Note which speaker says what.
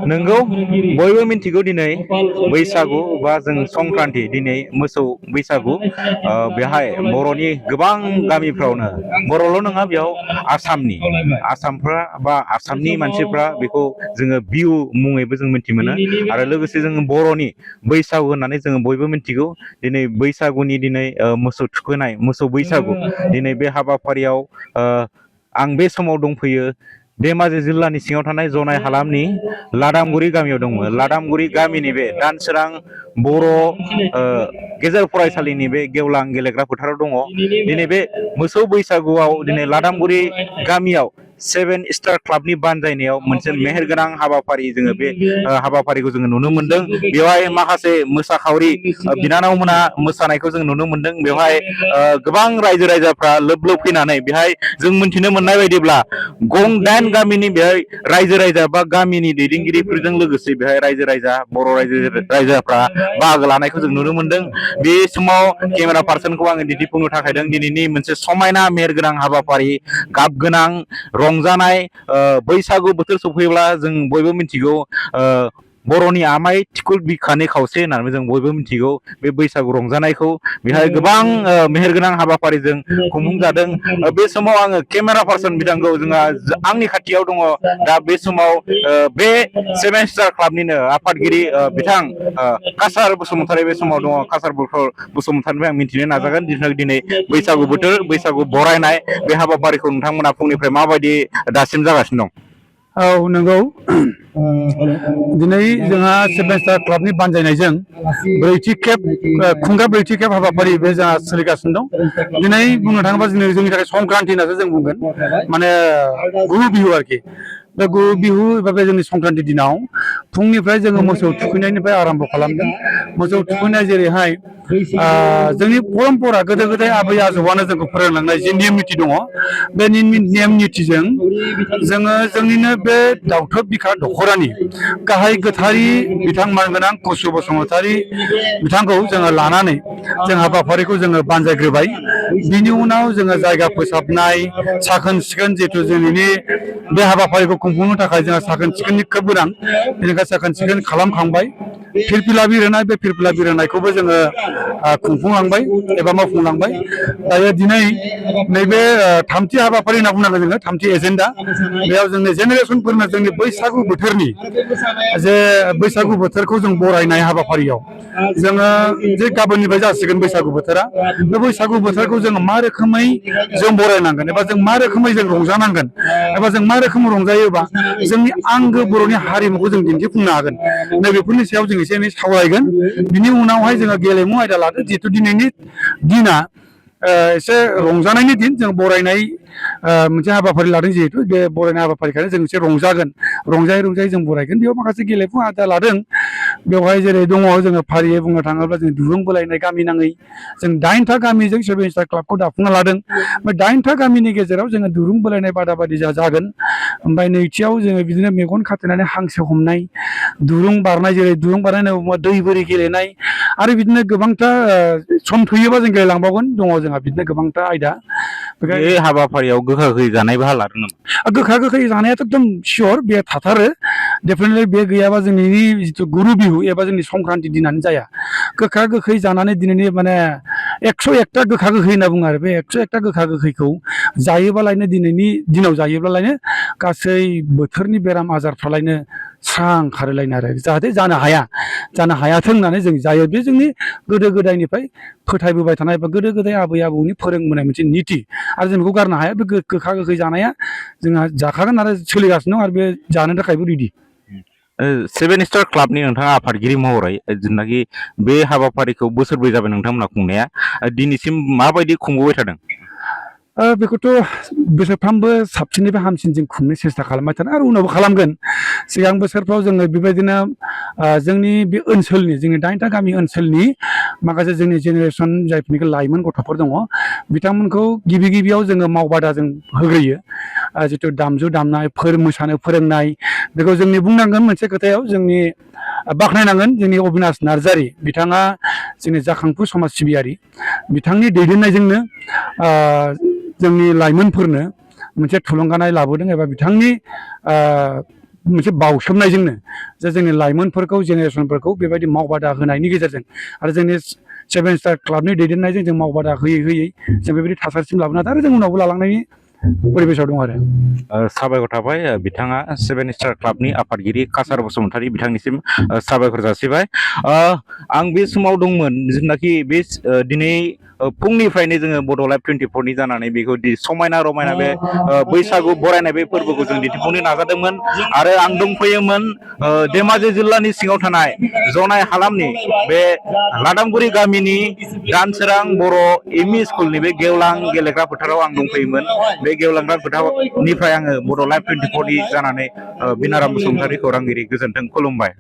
Speaker 1: नोंगौ बयबो मिथिगौ दिनै बैसागु बा जों संक्रान्ति दिनै मोसौ बैसागु बेहाय बर'नि गोबां गामिफ्रावनो बर'ल' नङा बेयाव आसामफ्रा बा आसामनि मानसिफ्रा बेखौ जोङो बिहु मुङैबो जों मिथि मोनो आरो लोगोसे जोङो बर'नि बैसागु होननानै जोङो बयबो मिथिगौ दिनै बैसागुनि दिनै मोसौ थुखोनाय मोसौ बैसागु दिनै बे हाबाफारियाव आं बे समाव दंफैयो धेमाजि जिल्लानि सिङाव थानाय जनाइ हालामनि लादामगुरि गामियाव दंमोन लादामगुरि गामिनि बे दानसोरां बर' गेजेर फरायसालिनि बे गेवलां गेलेग्रा फोथाराव दङ दिनै बे मोसौ बैसागुआव दिनै लादामगुरि गामियाव सेभेन स्टार क्लाबनि बानजायनायाव मोनसे मेहेरगोनां हाबाफारि जोङो बे हाबाफारिखौ जोङो नुनो मोनदों बेवहाय माखासे मोसाखावरि बिनानावमोना मोसानायखौ जों नुनो मोनदों बेवहाय गोबां रायजो राजाफ्रा लोब लोब फैनानै बेहाय जों मिथिनो मोननाय बायदिब्ला गं 8 गामिनि बेहाय रायजो राजा बा गामिनि दैदेनगिरिफोरजों लोगोसे बेहाय रायजो राजा बर' रायजोफ्रा बाहागो लानायखौ जों नुनो मोनदों बे समाव केमेरा पार्सनखौ आङो दिन्थिफुंनो थाखायदों दिनैनि मोनसे समायना मेहेरगोनां हाबाफारि गाब गोनां रंजानाय बैसागु बोथोर सफैब्ला जों बयबो मिथिगौ बर'नि आमाय थिकुल बिखानि खावसे होननानै जों बयबो मिथिगौ बे बैसागु रंजानायखौ बेहाय गोबां मेहेरगोनां हाबाफारिजों खुंफुंजादों बे समाव आङो केमेरा पार्सन बिथांखौ जोंहा आंनि खाथियाव दङ दा बे समाव बे सेभेन स्टार क्लाबनिनो आफादगिरि बिथां कासार बसुमतारी बे समाव दङ कासार बसुमतारीनिफ्राय आं मिथिनो नाजागोन दिनै बैसागु बोथोर बैसागु बरायनाय बे हाबाफारिखौ नोंथांमोना फुंनिफ्राय माबायदि दासिम जागासिनो दं
Speaker 2: औ नंगौ दिनै जोंहा सेभेन स्टार क्लाबनि बानजायनायजों ब्रैथि खेब हाबाफारि बे जोंहा सोलिगासिनो दं दिनै बुंनो थाङोबा जोंनि थाखाय संक्रान्ति होननासो जों बुंगोन माने गुरु बिहु आरोखि बे गुरु बिहु एबा बे जोंनि संक्रान्ति दिनाव फुंनिफ्राय जोङो मोसौ थुखैनायनिफ्राय आरम्भ खालामदों मोसौ थुखैनाय जेरैहाय जोंनि परम्परा गोदो गोदाय आबै आजौआनो जोंखौ फोरोंलांनाय जे नेम निथि दङ बे नेम निथिजों जोङो जोंनिनो बे दाउथु बिखा दख'रानि गाहाय गोथारि बिथां मानगोनां कुसु बसुमतारी बिथांखौ जोङो लानानै जों हाबाफारिखौ जोङो बानजायग्रोबाय बिनि उनाव जोङो जायगा फोसाबनाय साखोन सिखोन जिहेथु जोंनि बे हाबाफारिखौ खुंफुंनो थाखाय जोंहा साखोन सिखोननि खोब गोनां बेनिखायनो साखोन सिखोन खालामखांबाय फिरफिला बिरहोनाय बे फिरफिला बिरहोनायखौबो जोङो खुंफुंलांबाय एबा मावफुंलांबाय दायो दिनै नैबे थामथि हाबाफारि होनना बुंनांगोन जोङो थामथि एजेन्डा बेयाव जोंनि जेनेरेसनफोरनो जोंनि बैसागु बोथोरनि जे बैसागु बोथोरखौ जों बरायनाय हाबाफारियाव जोङो जे गाबोननिफ्राय जासिगोन बैसागु बोथोरा बे बैसागु बोथोरखौ जोङो मा रोखोमै जों बरायनांगोन एबा जों मा रोखोमै जों रंजानांगोन एबा जों मा रोखोम रंजायोबा जोंनि आंगो बर'नि हारिमुखौ जों दिन्थिफुंनो हागोन नैबेफोरनि सायाव जों एसे एनै सावरायगोन बिनि उनावहाय जोङो गेलेमु आयदा लादो जिहेतु दिनैनि दिना एसे रंजानायनि दिन जों बरायनाय मोनसे हाबाफारि लादों जिहेतु बे बरायनाय हाबाफारिखायनो जों एसे रंजागोन रंजायै रंजायै जों बरायगोन बेयाव माखासे गेलेमु आयदा लादों बेवहाय जेरै दङ जोङो फारियै बुंनो थाङोब्ला जों दुरुं बोलायनाय गामि नाङै जों 8था गामिजों सेभेन स्टार क्लाबखौ दाफुंना लादों बे 8था गामिनि गेजेराव जोङो दुरुं बोलायनाय बादाबादि जागोन ओमफ्राय नैथियाव जोङो बिदिनो मेगन खाथेनानै हांसो हमनाय दुरुं बारनाय जेरै दुरुं बारनाय होनना बुङोबा दै बोरि गेलेनाय आरो बिदिनो गोबांथा सम थैयोबा जों गेलेलांबावगोन दङ जोंहा बिदिनो गोबांथा आयदा
Speaker 1: बे हाबाफारियाव गोखा गोखै जानाय बाहा लादों नामा
Speaker 2: गोखा गोखै जानायाथ' एकदम सियर बे थाथारो डेफिनेटलि बे गैयाबा जोंनि जिथु गुरु बिहु एबा जोंनि संक्रान्ति दिनानो जाया गोखा गोखै जानानै दिनैनि माने 101ता गोखा गोखै होनना बुङो आरो बे 101ता गोखा गोखैखौ जायोबालायनो दिनैनि दिनाव जायोब्लालायनो गासै बोथोरनि बेराम आजारफ्रालायनो स्रां खारोलायनो आरो जाहाथे जानो हायाथों होननानै जों जायो बे जोंनि गोदो गोदायनिफ्राय फोथायबोबाय थानाय बा गोदो गोदाय आबै आबौनि फोरोंबोनाय मोनसे निति आरो जों बेखौ गारनो हाया बे गोखा गोखै जानाया जोंहा जाखागोन आरो सोलिगासिनो दं आरो बे जानो थाखायबो रेडि
Speaker 1: सेभेन स्टार क्लाबनि नोंथाङा आफादगिरि महरै जेनाखि बे हाबाफारिखौ बोसोरब्रै जाबाय नोंथांमोनहा खुंनाया दिनैसिम माबायदि खुंबोबाय थादों
Speaker 2: बेखौथ' बोसोरफ्रामबो साबसिननिफ्राय हामसिन जों खुंनो सेस्था खालामबाय थादों आरो उनावबो खालामगोन सिगां बोसोरफ्राव जोङो बेबायदिनो जोंनि बे ओनसोलनि जोंनि 8ता गामि ओनसोलनि माखासे जोंनि जेनेरेसन जायफोरनिखि लाइमोन गथ'फोर दङ बिथांमोनखौ गिबियाव जोङो मावबादा जों होग्रोयो जिथु दामजु दामनाय मोसानो फोरोंनाय बेखौ जोंनि बुंनांगोन मोनसे खोथायाव जोंनि बाख्नायनांगोन जोंनि अबिनाश नार्जारि बिथाङा जोंनि जाखांफु समाज सिबियारि बिथांनि दैदेननायजोंनो जोंनि लाइमोनफोरनो मोनसे थुलुंगानाय लाबोदों एबा बिथांनि मोनसे बावसोमनायजोंनो जे जोंनि लाइमोनफोरखौ जेनेरेसनफोरखौ बेबायदि मावबादा होनायनि गेजेरजों आरो जोंनि सेभेन स्टार क्लाबनि दैदेननायजों जों मावबादा होयै होयै जों बेबायदि थासारिसिम लाबोनो हादों आरो जों उनावबो लालांनायनि परिबेसाव दं आरो
Speaker 1: साबायखर थाबाय बिथाङा सेभेन स्टार क्लाबनि आफादगिरि कासार बसुमतारी बिथांनिसिम साबायखर जासिबाय आं बे समाव दंमोन जेनाखि बे दिनै फुंनिफ्रायनो जोङो बड' लाइभ 24नि जानानै बेखौ समायना रमायना बे बैसागु बरायनाय बे फोरबोखौ जों दिन्थिफुंनो नाजादोंमोन आरो आं दंफैयोमोन धेमाजि जिल्लानि सिङाव थानाय जनाय हालामनि बे लादांगुरि गामिनि दानसोरां बर' एमइ स्कुलनि बे गेवलां गेलेग्रा फोथाराव आं दंफैयोमोन बे गेवलां फोथारनिफ्राय आङो बड' लाइभ 24नि जानानै बिनाराम बसुमतारी खौरांगिरि गोजोन्थों खुलुमबाय।